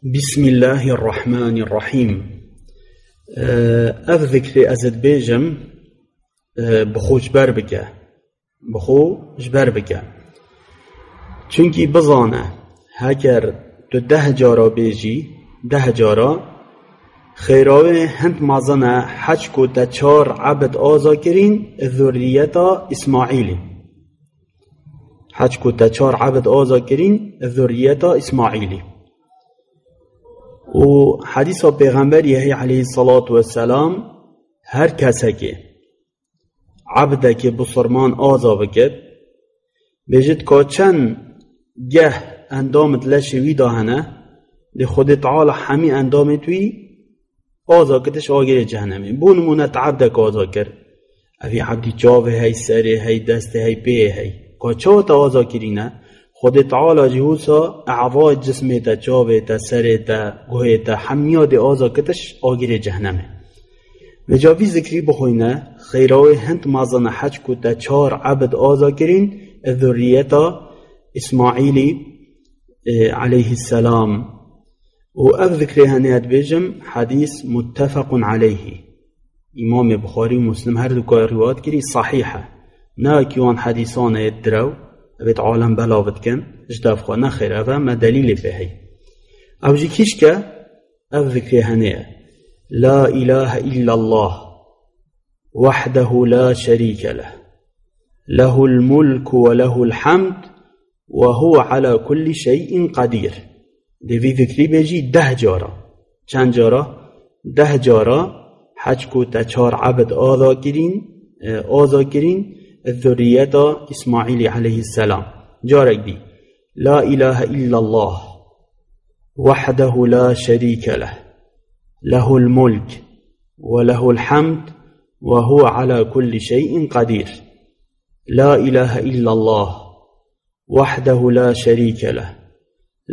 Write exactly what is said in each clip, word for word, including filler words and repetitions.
Bismillahirrahmanirrahim. Ev zikrê ez ê dibêjim, bi xwe ji ber bike. Bi xwe ji ber bike. Çunkî bizane, heger tu deh cara bêjî, deh cara, xêra wê hind mezin e, heç ku te çar ebid aza kirîn, zurriyeta Îsmaîlî. Heç ku te çar ebid aza kirîn, zurriyeta Îsmaîlî. Û hedîsa Pêxemberî heye aleyhisselatu vesselam, her kesekê ebdekê bisurman aza bikit, bêjit ka çend geh endamit leşê wî de hene, lê Xwedê Teala hemî endamêt wî aza kitiş agirê cehennemê. Bo nimûne te ebdek aza kir. Evî ebdî çavê hey, serê hey, destê hey, pêyê hey. Ka çawa te aza kirîne? Xwedê Teala jî wisa evayê cismê te, çavê te, serê te, guhê te, hemiya dê aza kitiş agirê cehennemê. Vêca vî zikrî bixwîne, xêra wê hind mezin e heç ku te çar ebid aza kirîn, e, zurriyeta Îsmaîlî, e, aleyhisselam. Û ev zikrê hene ez dibêjim, hedîs muttefequn aleyhî. Îmamê Buxarî û Muslim her du ka rîwayet kirî, sahîh e. Ne wekî wan hedîsan e yê direw, evêt alem belav dikin, ji dev xwe, nexêr, ev e me delîlê pê heye. Ew jî kîşke, ev zikrê hene ye. La ilahe illallah, wahdehu la şerîke leh, lehul mulku ve lehul hamd, ve huve ala kulli şeyin qedîr. Dê vî zikrî bêjî deh cara. Çend cara? Deh cara, heç ku te çar ebid aza kirîn, e, aza kirîn, zurriyeta Îsmaîlî aleyhisselam. Carek dî. La ilahe illallah, wahdehu la şerîke leh, lehul mulk ve lehul hamd, ve huve ala kulli şeyin qedîr. La ilahe illallah, wahdehu la şerîke leh,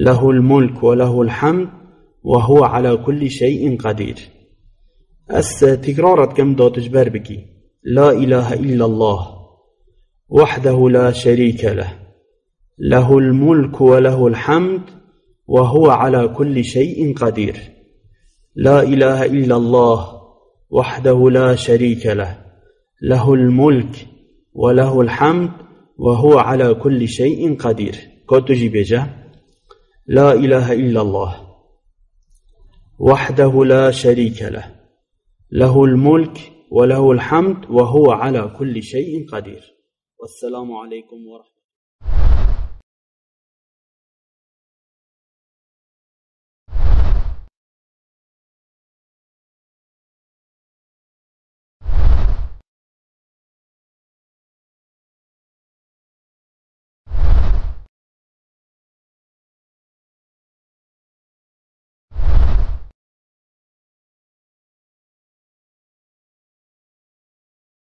lehul mulk ve lehul hamd, ve huve ala kulli şeyin qedîr. Ez, e, tîkrar dikim, da tu ji ber bikî. La ilahe illallah, wahdehu la şerîke leh, lehul mulk ve lehul hamd, ve huve ala kulli şeyin qedîr. La ilahe illallah, wahdehu la şerîke leh, lehul mulk ve lehul hamd, ve huve ala kulli şeyin qedîr. Ka tu jî bêje. La ilahe illallah, wahdehu la şerîke leh, lehul mulk ve lehul hamd, ve huve ala kulli şeyin qedîr. Vesselamu aleykum ve rahmetullah.